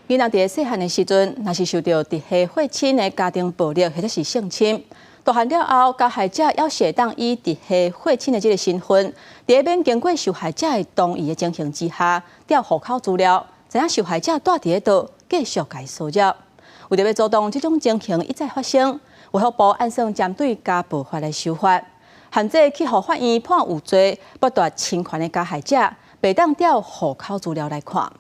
囡仔佇細漢的時陣，若是受著直系血親的家庭暴力或者是性侵，大漢了後，加害者猶是會當以直系血親的這个身份，佇免經過受害者的同意的情形之下，調戶口資料，知影受害者蹛佇咧佗，繼續共伊騷擾。為著欲阻擋這種情形一再發生，衛福部按算針對家暴法來修法，限制去予法院判有罪、剝奪親權的加害者，袂當調戶口資料來看。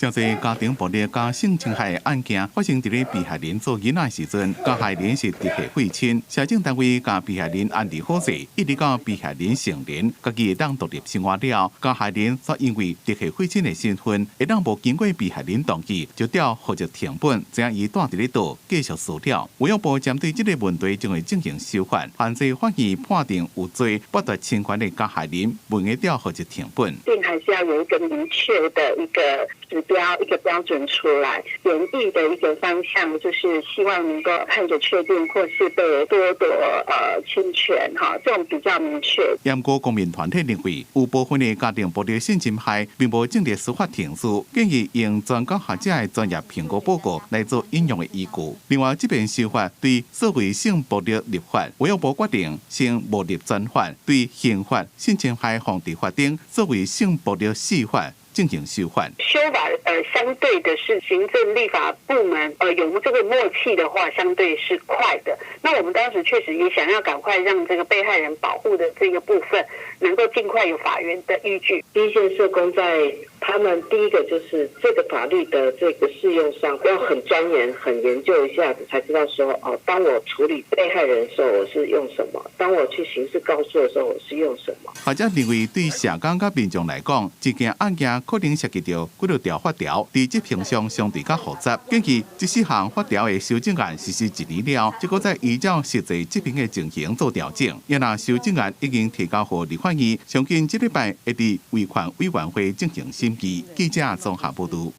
真濟家庭暴力佮性侵害的案件發生佇咧被害人做囡仔的時陣，加害人是直系血親，社政單位共被害人安置好勢，一直到被害人成年，家己會當獨立生活了，加害人煞因為直系血親的身份，會當無經過被害人同意，就調戶籍謄本，知影伊蹛佇咧佗，繼續騷擾。衛福部針對這个問題，將會進行修法，限制法院判定有罪剝奪親權的加害人，袂用調戶籍謄本。定還是要有一個明確的一個指標，一個標準出來，研議的一個方向，就是希望能夠判決確定或是被剝奪親權，哈，這種比較明確。毋過公民團體認為，有部分的家庭暴力性侵害並無進入司法程序，建議用專家學者的專業評估報告來做引用的依據。另外，這遍修法對所謂性暴力立法，衛福部決定先無立專法，對刑法性侵害防治法頂所謂性暴力釋法進行修法。修法相對的是行政立法部門有這個默契的話，相對是快的。那我們當時確實也想要趕快讓這個被害人保護的這個部分，能夠盡快有法源的依據。第一線社工在他們第一個就是這個法律的這個適用上要很鑽研、很研究一下子，才知道說哦，當我處理被害人的時候，我是用什麼；當我去刑事告訴的時候，我是用什麼。學者認為，對社工佮民眾來講，這件案件可能涉及著幾落條法條，佇執行上相對較複雜。建議這四項法條的修正案實施一年了，這閣再依照實際執行的情形做調整。若修正案已經提交予立法院，上緊這禮拜會佇維權委員會進行審議。記者綜合報導。